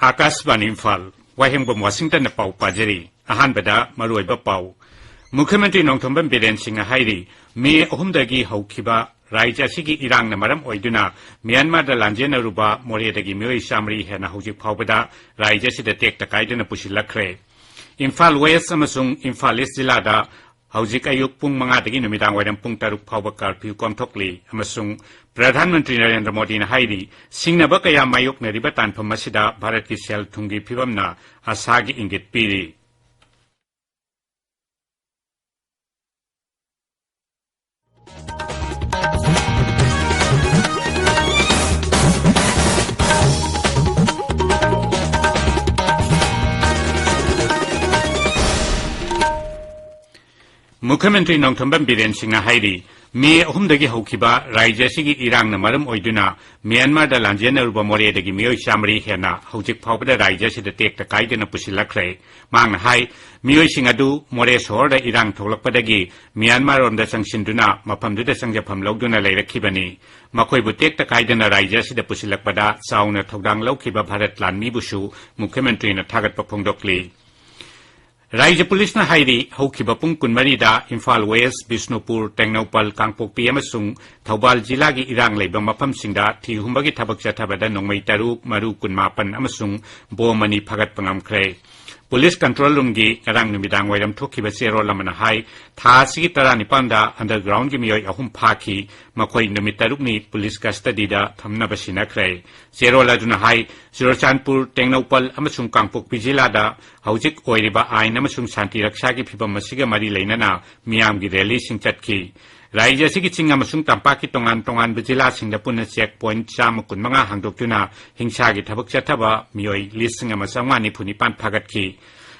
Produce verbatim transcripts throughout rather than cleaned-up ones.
ꯑꯥꯀꯥꯁꯕꯥꯅꯤ ꯏꯝꯐꯥꯜ, ꯋꯥꯍꯦꯡꯕꯝ ꯋꯥꯁꯤꯡꯇꯟꯅ ꯄꯥꯎ ꯄꯥꯖꯔꯤ꯫ ꯑꯍꯥꯟꯕꯗ ꯃꯔꯨꯑꯣꯏꯕ ꯄꯥꯎ꯫ ꯃꯨꯈ꯭ꯌ ꯃꯟꯇ꯭ꯔꯤ ꯅꯣꯡꯊꯣꯝꯕꯝ ꯕꯤꯔꯦꯟ ꯁꯤꯡꯅ ꯍꯥꯏꯔꯤ, ꯃꯦ ꯑꯍꯨꯝꯗꯒꯤ ꯍꯧꯈꯤꯕ ꯔꯥꯖ꯭ꯌ ꯑꯁꯤꯒꯤ ꯏꯔꯥꯡꯅ ꯃꯔꯝ ꯑꯣꯏꯗꯨꯅ ꯃ꯭ꯌꯥꯟꯃꯥꯔꯗ ꯂꯥꯟꯖꯦꯟꯅꯔꯨꯕ ꯃꯣꯔꯦꯗꯒꯤ ꯃꯤꯑꯣꯏ ꯆꯥꯃꯔꯤ ꯍꯦꯟꯅ ꯍꯧꯖꯤꯛ ꯐꯥꯎꯕꯗ ꯔꯥꯖ꯭ꯌ ꯑꯁꯤꯗ ꯇꯦꯛꯇ ꯀꯥꯏꯗꯅ ꯄꯨꯁꯤꯜꯂꯛꯈ꯭ꯔꯦ꯫ ꯏꯝꯐꯥꯜ ꯋꯦꯁ ꯑꯃꯁꯨꯡ ꯏꯝꯐꯥꯜ ꯏꯁ ꯖꯤꯂꯥꯗ ꯍꯧꯖꯤꯛ ꯑꯌꯨꯛ ꯄꯨꯡ ꯃꯉꯥꯗꯒꯤ ꯅꯨꯃꯤꯗꯥꯡ ꯋꯥꯏꯔꯝ ꯄꯨꯡ ꯇꯔꯨꯛ ꯐꯥꯎꯕ ꯀꯥꯔꯐ꯭ꯌꯨ ꯀꯣꯝꯊꯣꯛꯂꯤ ꯑꯃꯁꯨꯡ ꯄ꯭ꯔꯙꯥꯟ ꯃꯟꯇ꯭ꯔꯤ ꯅꯔꯦꯟꯗ꯭ꯔ ꯃꯣꯗꯤꯅ ꯍꯥꯏꯔꯤ, ꯁꯤꯡꯅꯕ ꯀꯌꯥ ꯃꯥꯌꯣꯛꯅꯔꯤꯕ ꯇꯥꯟꯐꯝ ꯑꯁꯤꯗ ꯚꯥꯔꯠꯀꯤ ꯁꯦꯜ ꯊꯨꯝꯒꯤ ꯐꯤꯕꯝꯅ ꯑꯁꯥꯒꯤ ꯏꯪꯒꯤꯠ ꯄꯤꯔꯤ꯫ ꯃꯨꯈ꯭ꯌ ꯃꯟꯇ꯭ꯔꯤ ꯅꯣꯡꯊꯣꯝꯕꯝ ꯕꯤꯔꯦꯟ ꯁꯤꯡꯅ ꯍꯥꯏꯔꯤ, ꯃꯦ ꯑꯍꯨꯝꯗꯒꯤ ꯍꯧꯈꯤꯕ ꯔꯥꯖ꯭ꯌ ꯑꯁꯤꯒꯤ ꯏꯔꯥꯡꯅ ꯃꯔꯝ ꯑꯣꯏꯗꯨꯅ ꯃ꯭ꯌꯥꯟꯃꯥꯔꯗ ꯂꯥꯟꯖꯦꯟꯅꯔꯨꯕ ꯃꯣꯔꯦꯗꯒꯤ ꯃꯤꯑꯣꯏ ꯆꯥꯃꯔꯤ ꯍꯦꯟꯅ ꯍꯧꯖꯤꯛ ꯐꯥꯎꯕꯗ ꯔꯥꯖ꯭ꯌ ꯑꯁꯤꯗ ꯇꯦꯛꯇ ꯀꯥꯏꯗꯅ ꯄꯨꯁꯤꯜꯂꯛꯈ꯭ꯔꯦ꯫ ꯃꯍꯥꯛꯅ ꯍꯥꯏ, ꯃꯤꯑꯣꯏꯁꯤꯡ ꯑꯗꯨ ꯃꯣꯔꯦ ꯁꯍꯔꯗ ꯏꯔꯥꯡ ꯊꯣꯛꯂꯛꯄꯗꯒꯤ ꯃ꯭ꯌꯥꯟꯃꯥꯔꯔꯣꯝꯗ ꯆꯪꯁꯤꯟꯗꯨꯅ ꯃꯐꯝꯗꯨꯗ ꯆꯪꯖꯐꯝ ꯂꯧꯗꯨꯅ ꯂꯩꯔꯛꯈꯤꯕꯅꯤ꯫ ꯃꯈꯣꯏꯕꯨ ꯇꯦꯛꯇ ꯀꯥꯏꯗꯅ ꯔꯥꯖ꯭ꯌ ꯑꯁꯤꯗ ꯄꯨꯁꯤꯜꯂꯛꯄꯗ ꯆꯥꯎꯅ ꯊꯧꯗꯥꯡ ꯂꯧꯈꯤꯕ ꯚꯥꯔꯠ ꯂꯥꯟꯃꯤꯕꯨꯁꯨ ꯃꯨꯈ꯭ꯌ ꯃꯟꯇ꯭ꯔꯤꯅ ꯊꯥꯒꯠꯄ ꯐꯣꯡꯗꯣꯛꯂꯤ꯫ ꯔꯥꯖ꯭ꯌ ꯄꯨꯂꯤꯁꯅ ꯍꯥꯏꯔꯤ, ꯍꯧꯈꯤꯕ ꯄꯨꯡ ꯀꯨꯟꯃꯔꯤꯗ ꯏꯝꯐꯥꯜ ꯋꯦꯁ, ꯕꯤꯁꯅꯨꯄꯨꯔ, ꯇꯦꯡꯅꯧꯄꯜ, ꯀꯥꯡꯄꯣꯛꯄꯤ ꯑꯃꯁꯨꯡ ꯊꯧꯕꯥꯜ ꯖꯤꯂꯥꯒꯤ ꯏꯔꯥꯡ ꯂꯩꯕ ꯃꯐꯝꯁꯤꯡꯗ ꯊꯤ ꯍꯨꯝꯕꯒꯤ ꯊꯕꯛ ꯆꯠꯊꯕꯗ ꯅꯣꯡꯃꯩ ꯇꯔꯨꯛ, ꯃꯔꯨ ꯀꯨꯟꯃꯥꯄꯟ ꯑꯃꯁꯨꯡ ꯕꯣꯝ ꯑꯅꯤ ꯐꯥꯒꯠꯄ ꯉꯝꯈ꯭ꯔꯦ꯫ ꯄꯨꯂꯤꯁ ꯀꯟꯇ꯭ꯔꯣꯜ ꯔꯨꯝꯒꯤ ꯉꯔꯥꯡ ꯅꯨꯃꯤꯗꯥꯡ ꯋꯥꯏꯔꯝ ꯊꯣꯛꯈꯤꯕ ꯆꯦꯔꯣꯜ ꯑꯃꯅ ꯍꯥꯏ, ꯊꯥ ꯑꯁꯤꯒꯤ ꯇꯔꯥꯅꯤꯄꯥꯟꯗ ꯑꯟꯗꯔꯒ꯭ꯔꯥꯎꯟꯒꯤ ꯃꯤꯑꯣꯏ ꯑꯍꯨꯝ ꯐꯥꯈꯤ꯫ ꯃꯈꯣꯏ ꯅꯨꯃꯤꯠ ꯇꯔꯨꯛꯅꯤ ꯄꯨꯂꯤꯁ ꯀꯁꯇꯗꯤꯗ ꯊꯝꯅꯕ ꯁꯤꯟꯅꯈ꯭ꯔꯦ꯫ ꯆꯦꯔꯣꯜ ꯑꯗꯨꯅ ꯍꯥꯏ, ꯆꯨꯔꯆꯥꯟꯄꯨꯔ, ꯇꯦꯡꯅꯧꯄꯜ ꯑꯃꯁꯨꯡ ꯀꯥꯡꯄꯣꯛꯄꯤ ꯖꯤꯂꯥꯗ ꯍꯧꯖꯤꯛ ꯑꯣꯏꯔꯤꯕ ꯑꯥꯏꯟ ꯑꯃꯁꯨꯡ ꯁꯥꯟꯇꯤ ꯔꯛꯁꯥꯒꯤ ꯐꯤꯕꯝ ꯑꯁꯤꯒ ꯃꯔꯤ ꯂꯩꯅꯅ ꯃꯤꯌꯥꯝꯒꯤ ꯔꯦꯂꯤꯁꯤꯡ ꯆꯠꯈꯤ꯫ ꯔꯥꯖ꯭ꯌ ꯑꯁꯤꯒꯤ ꯆꯤꯡ ꯑꯃꯁꯨꯡ ꯇꯝꯄꯥꯛꯀꯤ ꯇꯣꯉꯥꯟ ꯇꯣꯉꯥꯟꯕ ꯖꯤꯂꯥꯁꯤꯡꯗ ꯄꯨꯟꯅ ꯆꯦꯛ ꯄꯣꯏꯟꯠ ꯆꯥꯝꯃ ꯀꯨꯟꯃꯉꯥ ꯍꯥꯡꯗꯣꯛꯇꯨꯅ ꯍꯤꯡꯁꯥꯒꯤ ꯊꯕꯛ ꯆꯠꯊꯕ ꯃꯤꯑꯣꯏ ꯂꯤꯁꯤꯡ ꯑꯃ ꯆꯥꯝꯃꯉꯥ ꯅꯤꯐꯨ ꯅꯤꯄꯥꯟ ꯐꯥꯒꯠꯈꯤ꯫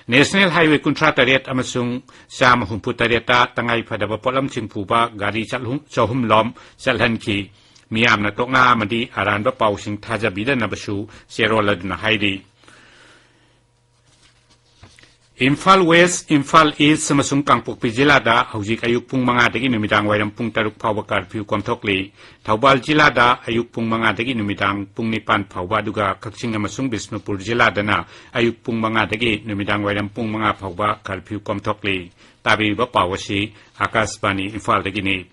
ꯅꯦꯁꯅꯦꯜ ꯍꯥꯏꯋꯦ ꯀꯨꯟꯊ꯭ꯔꯥ ꯇꯔꯦꯠ ꯑꯃꯁꯨꯡ ꯆꯥꯝꯃ ꯍꯨꯝꯐꯨ ꯇꯔꯦꯠꯇ ꯇꯉꯥꯏ ꯐꯗꯕ ꯄꯣꯠꯂꯝꯁꯤꯡ ꯄꯨꯕ ꯒꯥꯔꯤ ꯆꯠꯍꯨꯝ-, ꯆꯍꯨꯝ ꯂꯣꯝ ꯆꯠꯍꯟꯈꯤ꯫ ꯃꯤꯌꯥꯝꯅ ꯇꯣꯛꯅꯥ ꯑꯃꯗꯤ ꯑꯔꯥꯟꯕ ꯄꯥꯎꯁꯤꯡ ꯊꯥꯖꯕꯤꯗꯅꯕꯁꯨ ꯆꯦꯔꯣꯜ ꯑꯗꯨꯅ ꯍꯥꯏꯔꯤ꯫ ꯏꯝꯐꯥꯜ ꯋꯦꯁ, ꯏꯝꯐꯥꯜ ꯏꯁ ꯑꯃꯁꯨꯡ ꯀꯥꯡꯄꯣꯛꯄꯤ ꯖꯤꯂꯥꯗ ꯍꯧꯖꯤꯛ ꯑꯌꯨꯛ ꯄꯨꯡ ꯃꯉꯥꯗꯒꯤ ꯅꯨꯃꯤꯗꯥꯡ ꯋꯥꯏꯔꯝ ꯄꯨꯡ ꯇꯔꯨꯛ ꯐꯥꯎꯕ ꯀꯥꯔꯐ꯭ꯌꯨ ꯀꯣꯝꯊꯣꯛꯂꯤ꯫ ꯊꯧꯕꯥꯜ ꯖꯤꯂꯥꯗ ꯑꯌꯨꯛ ꯄꯨꯡ ꯃꯉꯥꯗꯒꯤ ꯅꯨꯃꯤꯗꯥꯡ ꯄꯨꯡ ꯅꯤꯄꯥꯟ ꯐꯥꯎꯕ, ꯑꯗꯨꯒ ꯀꯛꯆꯤꯡ ꯑꯃꯁꯨꯡ ꯕꯤꯁꯅꯨꯄꯨꯔ ꯖꯤꯂꯥꯗꯅ ꯑꯌꯨꯛ ꯄꯨꯡ ꯃꯉꯥꯗꯒꯤ ꯅꯨꯃꯤꯗꯥꯡ ꯋꯥꯏꯔꯝ ꯄꯨꯡ ꯃꯉꯥ ꯐꯥꯎꯕ ꯀꯥꯔꯐ꯭ꯌꯨ ꯀꯣꯝꯊꯣꯛꯂꯤ꯫ ꯇꯥꯕꯤꯔꯤꯕ ꯄꯥꯎ ꯑꯁꯤ ꯑꯀꯥꯁꯕꯥꯅꯤ ꯏꯝꯐꯥꯜꯗꯒꯤꯅꯤ꯫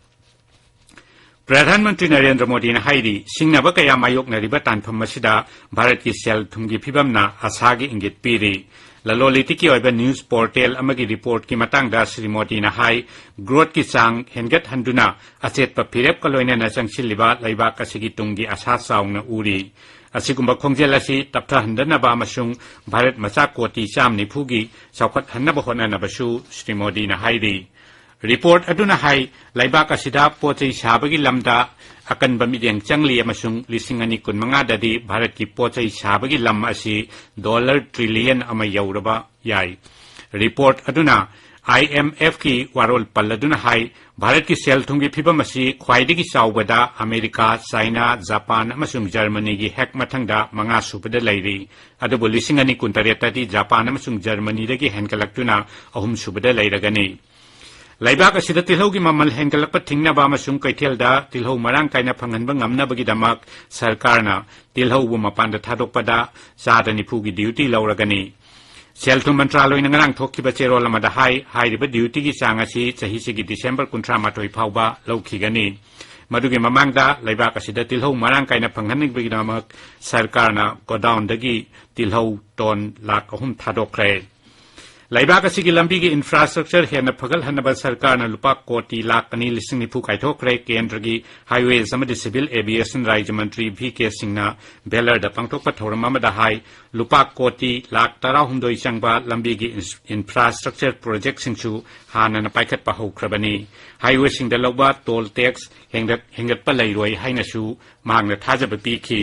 ꯄ꯭ꯔꯙꯥꯟ ꯃꯟꯇ꯭ꯔꯤ ꯅꯔꯦꯟꯗ꯭ꯔ ꯃꯣꯗꯤꯅ ꯍꯥꯏꯔꯤ, ꯁꯤꯡꯅꯕ ꯀꯌꯥ ꯃꯥꯌꯣꯛꯅꯔꯤꯕ ꯇꯥꯟꯐꯝ ꯑꯁꯤꯗ ꯚꯥꯔꯠꯀꯤ ꯁꯦꯜ ꯊꯨꯝꯒꯤ ꯐꯤꯕꯝꯅ ꯑꯁꯥꯒꯤ ꯏꯪꯒꯤꯠ ꯄꯤꯔꯤ꯫ ꯂꯂꯣꯟ ꯏꯇꯤꯛꯀꯤ ꯑꯣꯏꯕ ꯅ꯭ꯌꯨꯁ ꯄꯣꯔꯇꯦꯜ ꯑꯃꯒꯤ ꯔꯤꯄꯣꯔꯠꯀꯤ ꯃꯇꯥꯡꯗ ꯁ꯭ꯔꯤ ꯃꯣꯗꯤꯅ ꯍꯥꯏ, ꯒ꯭ꯔꯣꯊꯀꯤ ꯆꯥꯡ ꯍꯦꯟꯒꯠꯍꯟꯗꯨꯅ ꯑꯆꯦꯠꯄ ꯐꯤꯔꯦꯞꯀ ꯂꯣꯏꯅꯅ ꯆꯪꯁꯤꯜꯂꯤꯕ ꯂꯩꯕꯥꯛ ꯑꯁꯤꯒꯤ ꯇꯨꯡꯒꯤ ꯑꯁꯥ ꯆꯥꯎꯅ ꯎꯔꯤ꯫ ꯑꯁꯤꯒꯨꯝꯕ ꯈꯣꯡꯖꯦꯜ ꯑꯁꯤ ꯇꯞꯊꯍꯟꯗꯅꯕ ꯑꯃꯁꯨꯡ ꯚꯥꯔꯠ ꯃꯆꯥ ꯀꯣꯇꯤ ꯆꯥꯝ ꯅꯤꯐꯨꯒꯤ ꯆꯥꯎꯈꯠꯍꯟꯅꯕ ꯍꯣꯠꯅꯅꯕꯁꯨ ꯁ꯭ꯔꯤ ꯃꯣꯗꯤꯅ ꯍꯥꯏꯔꯤ꯫ ꯔꯤꯄꯣꯔꯠ ꯑꯗꯨꯅ ꯍꯥꯏ, ꯂꯩꯕꯥꯛ ꯑꯁꯤꯗ ꯄꯣꯠ ꯆꯩ ꯁꯥꯕꯒꯤ ꯂꯝꯗ ꯑꯀꯟꯕ ꯃꯤꯠꯌꯦꯡ ꯆꯪꯂꯤ ꯑꯃꯁꯨꯡ ꯂꯤꯁꯤꯡ ꯑꯅꯤ ꯀꯨꯟꯃꯉꯥꯗꯗꯤ ꯚꯥꯔꯠꯀꯤ ꯄꯣꯠ ꯆꯩ ꯁꯥꯕꯒꯤ ꯂꯝ ꯑꯁꯤ ꯗꯣꯂꯔ ꯇ꯭ꯔꯤꯂꯤꯌꯟ ꯑꯃ ꯌꯧꯔꯕ ꯌꯥꯏ꯫ ꯔꯤꯄꯣꯔꯠ ꯑꯗꯨꯅ IMFꯀꯤ ꯋꯥꯔꯣꯜ ꯄꯜꯂꯗꯨꯅ ꯍꯥꯏ, ꯚꯥꯔꯠꯀꯤ ꯁꯦꯜ ꯊꯨꯝꯒꯤ ꯐꯤꯕꯝ ꯑꯁꯤ ꯈ꯭ꯋꯥꯏꯗꯒꯤ ꯆꯥꯎꯕꯗ ꯑꯃꯦꯔꯤꯀꯥ, ꯆꯥꯏꯅꯥ, ꯖꯄꯥꯟ ꯑꯃꯁꯨꯡ ꯖꯔꯃꯅꯤꯒꯤ ꯍꯦꯛ ꯃꯊꯪꯗ ꯃꯉꯥ ꯁꯨꯕꯗ ꯂꯩꯔꯤ꯫ ꯑꯗꯨꯕꯨ ꯂꯤꯁꯤꯡ ꯑꯅꯤ ꯀꯨꯟꯇꯔꯦꯠꯇꯗꯤ ꯖꯄꯥꯟ ꯑꯃꯁꯨꯡ ꯖꯔꯃꯅꯤꯗꯒꯤ ꯍꯦꯟꯒꯠꯂꯛꯇꯨꯅ ꯑꯍꯨꯝ ꯁꯨꯕꯗ ꯂꯩꯔꯒꯅꯤ꯫ ꯂꯩꯕꯥꯛ ꯑꯁꯤꯗ ꯇꯤꯜꯍꯧꯒꯤ ꯃꯃꯜ ꯍꯦꯟꯒꯠꯂꯛꯄ ꯊꯤꯡꯅꯕ ꯑꯃꯁꯨꯡ ꯀꯩꯊꯦꯜꯗ ꯇꯤꯜꯍꯧ ꯃꯔꯥꯡ ꯀꯥꯏꯅ ꯐꯪꯍꯟꯕ ꯉꯝꯅꯕꯒꯤꯗꯃꯛ ꯁꯔꯀꯥꯔꯅ ꯇꯤꯜꯍꯧꯕꯨ ꯃꯄꯥꯟꯗ ꯊꯥꯗꯣꯛꯄꯗ ꯆꯥꯗ ꯅꯤꯐꯨꯒꯤ ꯗ꯭ꯌꯨꯇꯤ ꯂꯧꯔꯒꯅꯤ꯫ ꯁꯦꯜ ꯊꯨꯝ ꯃꯟꯇ꯭ꯔꯥꯂꯣꯏꯅ ꯉꯔꯥꯡ ꯊꯣꯛꯈꯤꯕ ꯆꯦꯔꯣꯜ ꯑꯃꯗ ꯍꯥꯏ, ꯍꯥꯏꯔꯤꯕ ꯗ꯭ꯌꯨꯇꯤꯒꯤ ꯆꯥꯡ ꯑꯁꯤ ꯆꯍꯤꯁꯤꯒꯤ ꯗꯤꯁꯦꯝꯕꯔ ꯀꯨꯟꯊ꯭ꯔꯥ ꯃꯥꯊꯣꯏ ꯐꯥꯎꯕ ꯂꯧꯈꯤꯒꯅꯤ꯫ ꯃꯗꯨꯒꯤ ꯃꯃꯥꯡꯗ ꯂꯩꯕꯥꯛ ꯑꯁꯤꯗ ꯇꯤꯜꯍꯧ ꯃꯔꯥꯡ ꯀꯥꯏꯅ ꯐꯪꯍꯟꯅꯕꯒꯤꯗꯃꯛ ꯁꯔꯀꯥꯔꯅ ꯒꯣꯗꯥꯎꯟꯗꯒꯤ ꯇꯤꯜꯍꯧ ꯇꯣꯟ ꯂꯥꯈ ꯑꯍꯨꯝ ꯊꯥꯗꯣꯛꯈ꯭ꯔꯦ꯫ ꯂꯩꯕꯥꯛ ꯑꯁꯤꯒꯤ ꯂꯝꯕꯤꯒꯤ ꯏꯟꯐ꯭ꯔꯥꯁ꯭ꯇ꯭ꯔꯛꯆꯔ ꯍꯦꯟꯅ ꯐꯒꯠꯍꯟꯅꯕ ꯁꯔꯀꯥꯔꯅ ꯂꯨꯄꯥ ꯀꯣꯇꯤ ꯂꯥꯈ ꯑꯅꯤ ꯂꯤꯁꯤꯡ ꯅꯤꯐꯨ ꯀꯥꯏꯊꯣꯛꯈ꯭ꯔꯦ꯫ ꯀꯦꯟꯗ꯭ꯔꯒꯤ ꯍꯥꯏꯋꯦꯁ ꯑꯃꯗꯤ ꯁꯤꯚꯤꯜ ꯑꯦꯚꯤꯌꯦꯁꯟ ꯔꯥꯖ꯭ꯌ ꯃꯟꯇ꯭ꯔꯤ ꯚꯤ ꯀꯦ ꯁꯤꯡꯅ ꯕꯦꯂꯔꯗ ꯄꯥꯡꯊꯣꯛꯄ ꯊꯧꯔꯝ ꯑꯃꯗ ꯍꯥꯏ, ꯂꯨꯄꯥ ꯀꯣꯇꯤ ꯂꯥꯈ ꯇꯔꯥꯍꯨꯝꯗꯣꯏ ꯆꯪꯕ ꯂꯝꯕꯤꯒꯤ ꯏꯟꯁ-, ꯏꯟꯐ꯭ꯔꯥꯁ꯭ꯇ꯭ꯔꯛꯆꯔ ꯄ꯭ꯔꯣꯖꯦꯛꯁꯤꯡꯁꯨ ꯍꯥꯟꯅꯅ ꯄꯥꯏꯈꯠꯄ ꯍꯧꯈ꯭ꯔꯕꯅꯤ꯫ ꯍꯥꯏꯋꯦꯁꯤꯡꯗ ꯂꯧꯕ ꯇꯣꯜ ꯇꯦꯛꯁ ꯍꯦꯟꯒꯠ-, ꯍꯦꯟꯒꯠꯄ ꯂꯩꯔꯣꯏ ꯍꯥꯏꯅꯁꯨ ꯃꯍꯥꯛꯅ ꯊꯥꯖꯕ ꯄꯤꯈꯤ꯫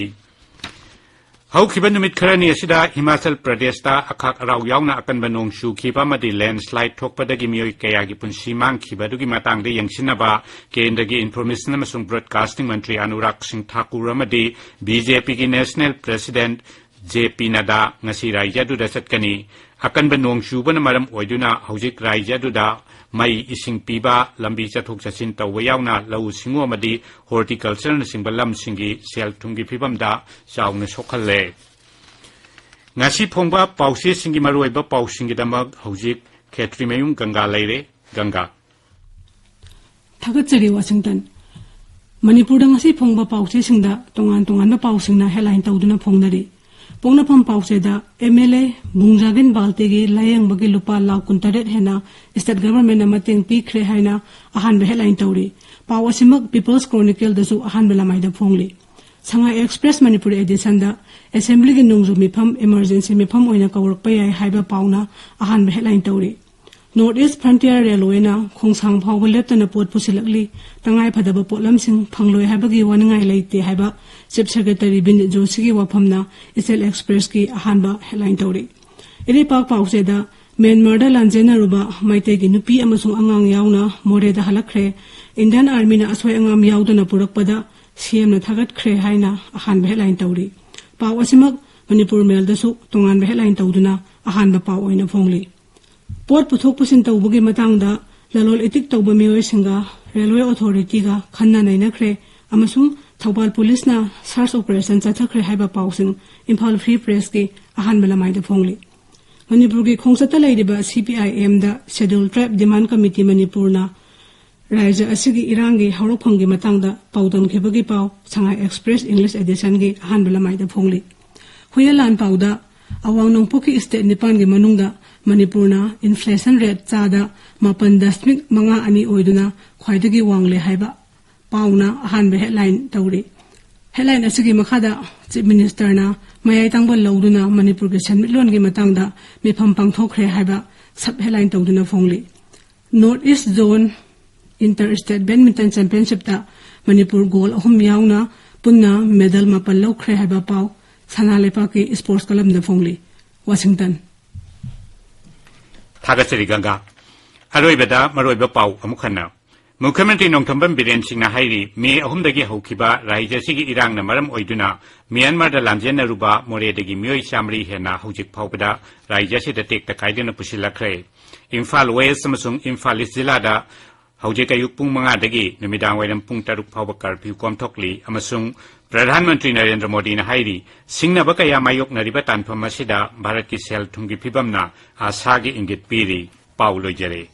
ꯍꯧꯈꯤꯕ ꯅꯨꯃꯤꯠ ꯈꯔꯅꯤ ꯑꯁꯤꯗ ꯍꯤꯃꯥꯆꯜ ꯄ꯭ꯔꯗꯦꯁꯇ ꯑꯈꯥꯛ ꯑꯔꯥꯎ ꯌꯥꯎꯅ ꯑꯀꯟꯕ ꯅꯣꯡ ꯆꯨꯈꯤꯕ ꯑꯃꯗꯤ ꯂꯦꯟꯁ꯭ꯂꯥꯏꯗ ꯊꯣꯛꯄꯗꯒꯤ ꯃꯤꯑꯣꯏ ꯀꯌꯥꯒꯤ ꯄꯨꯟꯁꯤ ꯃꯥꯡꯈꯤꯕ ꯑꯗꯨꯒꯤ ꯃꯇꯥꯡꯗ ꯌꯦꯡꯁꯤꯟꯅꯕ ꯀꯦꯟꯗ꯭ꯔꯒꯤ ꯏꯟꯐꯣꯔꯃꯦꯁꯟ ꯑꯃꯁꯨꯡ ꯕ꯭ꯔꯣꯗꯀꯥꯁꯇꯤꯡ ꯃꯟꯇ꯭ꯔꯤ ꯑꯅꯨꯔꯥꯒ ꯁꯤꯡ ꯊꯥꯀꯨꯔ ꯑꯃꯗꯤ BJPꯒꯤ ꯅꯦꯁꯅꯦꯜ ꯄ꯭ꯔꯦꯁꯤꯗꯦꯟꯠ ꯖꯦ ꯄꯤ ꯅꯗꯥ ꯉꯁꯤ ꯔꯥꯏꯖ꯭ꯌ ꯑꯗꯨꯗ ꯆꯠꯀꯅꯤ꯫ ꯑꯀꯟꯕ ꯅꯣꯡ ꯆꯨꯕꯅ ꯃꯔꯝ ꯑꯣꯏꯗꯨꯅ ꯍꯧꯖꯤꯛ ꯔꯥꯏꯖ꯭ꯌ ꯑꯗꯨꯗ ꯃꯩ, ꯏꯁꯤꯡ ꯄꯤꯕ, ꯂꯝꯕꯤ ꯆꯠꯊꯣꯛ ꯆꯠꯁꯤꯟ ꯇꯧꯕ ꯌꯥꯎꯅ ꯂꯧꯎ ꯁꯤꯡꯎ ꯑꯃꯗꯤ ꯍꯣꯔꯇꯤꯀꯜꯆꯔꯅꯆꯤꯡꯕ ꯂꯝꯁꯤꯡꯒꯤ ꯁꯦꯜ ꯊꯨꯝꯒꯤ ꯐꯤꯕꯝꯗ ꯆꯥꯎꯅ ꯁꯣꯛꯍꯜꯂꯦ꯫ ꯉꯁꯤ ꯐꯣꯡꯕ ꯄꯥꯎꯆꯦꯁꯤꯡꯒꯤ ꯃꯔꯨꯑꯣꯏꯕ ꯄꯥꯎꯁꯤꯡꯒꯤꯗꯃꯛ ꯍꯧꯖꯤꯛ ꯈꯦꯇ꯭ꯔꯤꯃꯌꯨꯝ ꯒꯪꯒꯥ ꯂꯩꯔꯦ꯫ ꯒꯪꯒꯥ꯫ ꯊꯥꯒꯠꯆꯔꯤ, ꯋꯥꯁꯤꯡꯇꯟ꯫ ꯃꯅꯤꯄꯨꯔꯗ ꯉꯁꯤ ꯐꯣꯡꯕ ꯄꯥꯎꯆꯦꯁꯤꯡꯗ ꯇꯣꯉꯥꯟ ꯇꯣꯉꯥꯟꯕ ꯄꯥꯎꯁꯤꯡꯅ ꯍꯦꯗꯂꯥꯏꯟ ꯇꯧꯗꯨꯅ ꯐꯣꯡꯅꯔꯤ꯫ ꯄꯣꯛꯅꯐꯝ ꯄꯥꯎꯆꯦꯗ ꯑꯦꯝ ꯑꯦꯜ ꯑꯦ ꯕꯨꯡꯖꯥꯒꯤꯟ ꯕꯥꯜꯇꯦꯒꯤ ꯂꯥꯌꯦꯡꯕꯒꯤ ꯂꯨꯄꯥ ꯂꯥꯈ ꯀꯨꯟꯇꯔꯦꯠ ꯍꯦꯟꯅ ꯁ꯭ꯇꯦꯠ ꯒꯚꯔꯟꯃꯦꯟꯠꯅ ꯃꯇꯦꯡ ꯄꯤꯈ꯭ꯔꯦ ꯍꯥꯏꯅ ꯑꯍꯥꯟꯕ ꯍꯦꯗꯂꯥꯏꯟ ꯇꯧꯔꯤ꯫ ꯄꯥꯎ ꯑꯁꯤꯃꯛ ꯄꯤꯄꯜꯁ ꯀ꯭ꯔꯣꯅꯤꯀꯜꯗꯁꯨ ꯑꯍꯥꯟꯕ ꯂꯃꯥꯏꯗ ꯐꯣꯡꯂꯤ꯫ ꯁꯉꯥꯏ ꯑꯦꯛꯁꯄ꯭ꯔꯦꯁ ꯃꯅꯤꯄꯨꯔꯤ ꯑꯦꯗꯤꯁꯟꯗ ꯑꯦꯁꯦꯝꯕ꯭ꯂꯤꯒꯤ ꯅꯣꯡꯖꯨ ꯃꯤꯐꯝ ꯏꯃꯔꯖꯦꯟꯁꯤ ꯃꯤꯐꯝ ꯑꯣꯏꯅ ꯀꯧꯔꯛꯄ ꯌꯥꯏ ꯍꯥꯏꯕ ꯄꯥꯎꯅ ꯑꯍꯥꯟꯕ ꯍꯦꯗꯂꯥꯏꯟ ꯇꯧꯔꯤ꯫ ꯅꯣꯔꯠ ꯏꯁ ꯐ꯭ꯔꯟꯇꯤꯌꯔ ꯔꯦꯜꯋꯦꯅ ꯈꯣꯡꯁꯥꯡ ꯐꯥꯎꯕ ꯂꯦꯞꯇꯅ ꯄꯣꯠ ꯄꯨꯁꯤꯜꯂꯛꯂꯤ, ꯇꯉꯥꯏ ꯐꯗꯕ ꯄꯣꯠꯂꯝꯁꯤꯡ ꯐꯪꯂꯣꯏ ꯍꯥꯏꯕꯒꯤ ꯋꯥꯅꯤꯡꯉꯥꯏ ꯂꯩꯇꯦ ꯍꯥꯏꯕ ꯆꯤꯐ ꯁꯦꯀ꯭ꯔꯦꯇꯔꯤ ꯕꯤꯅꯤꯠ ꯖꯣꯁꯤꯒꯤ ꯋꯥꯐꯝꯅ ꯏꯆꯦꯜ ꯑꯦꯛꯁꯄ꯭ꯔꯦꯁꯀꯤ ꯑꯍꯥꯟꯕ ꯍꯦꯗꯂꯥꯏꯟ ꯇꯧꯔꯤ꯫ ꯏꯔꯩꯄꯥꯛ ꯄꯥꯎꯆꯦꯗ ꯃ꯭ꯌꯥꯟꯃꯥꯔꯗ ꯂꯥꯟꯖꯦꯟꯅꯔꯨꯕ ꯃꯩꯇꯩꯒꯤ ꯅꯨꯄꯤ ꯑꯃꯁꯨꯡ ꯑꯉꯥꯡ ꯌꯥꯎꯅ ꯃꯣꯔꯦꯗ ꯍꯜꯂꯛꯈ꯭ꯔꯦ꯫ ꯏꯟꯗꯤꯌꯟ ꯑꯥꯔꯃꯤꯅ ꯑꯁꯣꯏ ꯑꯉꯥꯝ ꯌꯥꯎꯗꯅ ꯄꯨꯔꯛꯄꯗ ꯁꯤ ꯑꯦꯝꯅ ꯊꯥꯒꯠꯈ꯭ꯔꯦ ꯍꯥꯏꯅ ꯑꯍꯥꯟꯕ ꯍꯦꯗꯂꯥꯏꯟ ꯇꯧꯔꯤ꯫ ꯄꯥꯎ ꯑꯁꯤꯃꯛ ꯃꯅꯤꯄꯨꯔ ꯃꯦꯜꯗꯁꯨ ꯇꯣꯉꯥꯟꯕ ꯍꯦꯗꯂꯥꯏꯟ ꯇꯧꯗꯨꯅ ꯑꯍꯥꯟꯕ ꯄꯥꯎ ꯑꯣꯏꯅ ꯐꯣꯡꯂꯤ꯫ ꯄꯣꯠ ꯄꯨꯊꯣꯛ ꯄꯨꯁꯤꯟ ꯇꯧꯕꯒꯤ ꯃꯇꯥꯡꯗ ꯂꯂꯣꯜ ꯏꯇꯤꯛ ꯇꯧꯕ ꯃꯤꯑꯣꯏꯁꯤꯡꯒ ꯔꯦꯜꯋꯦ ꯑꯣꯊꯣꯔꯤꯇꯤꯒ ꯈꯟꯅ ꯅꯩꯅꯈ꯭ꯔꯦ ꯑꯃꯁꯨꯡ ꯊꯧꯕꯥꯜ ꯄꯨꯂꯤꯁꯅ ꯁꯔꯆ ꯑꯣꯄꯔꯦꯁꯟ ꯆꯠꯊꯈ꯭ꯔꯦ ꯍꯥꯏꯕ ꯄꯥꯎꯁꯤꯡ ꯏꯝꯐꯥꯜ ꯐ꯭ꯔꯤ ꯄ꯭ꯔꯦꯁꯀꯤ ꯑꯍꯥꯟꯕ ꯂꯃꯥꯏꯗ ꯐꯣꯡꯂꯤ꯫ ꯃꯅꯤꯄꯨꯔꯒꯤ ꯈꯣꯡꯆꯠꯇ ꯂꯩꯔꯤꯕ ꯁꯤ ꯄꯤ ꯑꯥꯏ ꯑꯦꯝꯗ ꯁꯦꯗ꯭ꯌꯨꯜ ꯇ꯭ꯔꯥꯏꯕ ꯗꯤꯃꯥꯟ ꯀꯃꯤꯇꯤ ꯃꯅꯤꯄꯨꯔꯅ ꯔꯥꯖ꯭ꯌ ꯑꯁꯤꯒꯤ ꯏꯔꯥꯡꯒꯤ ꯍꯧꯔꯛꯐꯝꯒꯤ ꯃꯇꯥꯡꯗ ꯄꯥꯎꯗꯝꯈꯤꯕꯒꯤ ꯄꯥꯎ ꯁꯉꯥꯏ ꯑꯦꯛꯁꯄ꯭ꯔꯦꯁ ꯏꯪꯂꯤꯁ ꯑꯦꯗꯤꯁꯟꯒꯤ ꯑꯍꯥꯟꯕ ꯂꯃꯥꯏꯗ ꯐꯣꯡꯂꯤ꯫ ꯍꯨꯏꯌꯦꯟ ꯂꯥꯟ ꯄꯥꯎꯗ ꯑꯋꯥꯡ ꯅꯣꯡꯄꯣꯛꯀꯤ ꯁ꯭ꯇꯦꯠ ꯅꯤꯄꯥꯟꯒꯤ ꯃꯅꯨꯡꯗ ꯃꯅꯤꯄꯨꯔꯅ ꯏꯟꯐ꯭ꯂꯦꯁꯟ ꯔꯦꯠ ꯆꯥꯗ ꯃꯥꯄꯟ ꯗꯁꯃꯤꯛ ꯃꯉꯥ ꯑꯅꯤ ꯑꯣꯏꯗꯨꯅ ꯈ꯭ꯋꯥꯏꯗꯒꯤ ꯋꯥꯡꯂꯦ ꯍꯥꯏꯕ ꯄꯥꯎꯅ ꯑꯍꯥꯟꯕ ꯍꯦꯗꯂꯥꯏꯟ ꯇꯧꯔꯤ꯫ ꯍꯦꯗꯂꯥꯏꯟ ꯑꯁꯤꯒꯤ ꯃꯈꯥꯗ ꯆꯤꯐ ꯃꯤꯅꯤꯁꯇꯔꯅ ꯃꯌꯥꯏ ꯇꯪꯕ ꯂꯧꯗꯨꯅ ꯃꯅꯤꯄꯨꯔꯒꯤ ꯁꯦꯟꯃꯤꯠꯂꯣꯟꯒꯤ ꯃꯇꯥꯡꯗ ꯃꯤꯐꯝ ꯄꯥꯡꯊꯣꯛꯈ꯭ꯔꯦ ꯍꯥꯏꯕ ꯁꯕ ꯍꯦꯗꯂꯥꯏꯟ ꯇꯧꯗꯨꯅ ꯐꯣꯡꯂꯤ꯫ North east zone inter state badminton ꯆꯦꯝꯄꯤꯌꯟꯁꯤꯞꯇ ꯃꯅꯤꯄꯨꯔ ꯒꯣꯜ ꯑꯍꯨꯝ ꯌꯥꯎꯅ ꯄꯨꯟꯅ ꯃꯦꯗꯜ ꯃꯥꯄꯜ ꯂꯧꯈ꯭ꯔꯦ ꯍꯥꯏꯕ ꯄꯥꯎ ꯁꯅꯥ ꯂꯩꯄꯥꯛꯀꯤ ꯁ꯭ꯄꯣꯔꯠꯁ ꯀꯂꯝꯗ ꯐꯣꯡꯂꯤ꯫ ꯋꯥꯁꯤꯡꯇꯟ꯫ ꯊꯥꯒꯠꯆꯔꯤ ꯒꯪꯒꯥ꯫ ꯑꯔꯣꯏꯕꯗ ꯃꯔꯨꯑꯣꯏꯕ ꯄꯥꯎ ꯑꯃꯨꯛ ꯍꯟꯅ꯫ ꯃꯨꯈ꯭ꯌ ꯃꯟꯇ꯭ꯔꯤ ꯅꯣꯡꯊꯣꯝꯕꯝ ꯕꯤꯔꯦꯟ ꯁꯤꯡꯅ ꯍꯥꯏꯔꯤ, ꯃꯦ ꯑꯍꯨꯝꯗꯒꯤ ꯍꯧꯈꯤꯕ ꯔꯥꯖ꯭ꯌ ꯑꯁꯤꯒꯤ ꯏꯔꯥꯡꯅ ꯃꯔꯝ ꯑꯣꯏꯗꯨꯅ ꯃ꯭ꯌꯥꯟꯃꯥꯔꯗ ꯂꯥꯟꯖꯦꯟꯅꯔꯨꯕ ꯃꯣꯔꯦꯗꯒꯤ ꯃꯤꯑꯣꯏ ꯆꯥꯃꯔꯤ ꯍꯦꯟꯅ ꯍꯧꯖꯤꯛ ꯐꯥꯎꯕꯗ ꯔꯥꯖ꯭ꯌ ꯑꯁꯤꯗ ꯇꯦꯛꯇ ꯀꯥꯏꯗꯅ ꯄꯨꯁꯤꯜꯂꯛꯈ꯭ꯔꯦ꯫ ꯏꯝꯐꯥꯜ ꯋꯦꯁ ꯑꯃꯁꯨꯡ ꯏꯝꯐꯥꯜ ꯏꯁ ꯖꯤꯂꯥꯗ ꯍꯧꯖꯤꯛ ꯑꯌꯨꯛ ꯄꯨꯡ ꯃꯉꯥꯗꯒꯤ ꯅꯨꯃꯤꯗꯥꯡ ꯋꯥꯏꯔꯝ ꯄꯨꯡ ꯇꯔꯨꯛ ꯐꯥꯎꯕ ꯀꯔꯐ꯭ꯌꯨ ꯀꯣꯝꯊꯣꯛꯂꯤ ꯑꯃꯁꯨꯡ ꯄ꯭ꯔꯙꯥꯟ ꯃꯟꯇ꯭ꯔꯤ ꯅꯔꯦꯟꯗ꯭ꯔ ꯃꯣꯗꯤꯅ ꯍꯥꯏꯔꯤ, ꯁꯤꯡꯅꯕ ꯀꯌꯥ ꯃꯥꯌꯣꯛꯅꯔꯤꯕ ꯇꯥꯟꯐꯝ ꯑꯁꯤꯗ ꯚꯥꯔꯠꯀꯤ ꯁꯦꯜ ꯊꯨꯝꯒꯤ ꯐꯤꯕꯝꯅ ꯑꯥꯁꯥꯒꯤ ꯏꯪꯒꯤꯠ ꯄꯤꯔꯤ꯫ ꯄꯥꯎ ꯂꯣꯏꯖꯔꯦ꯫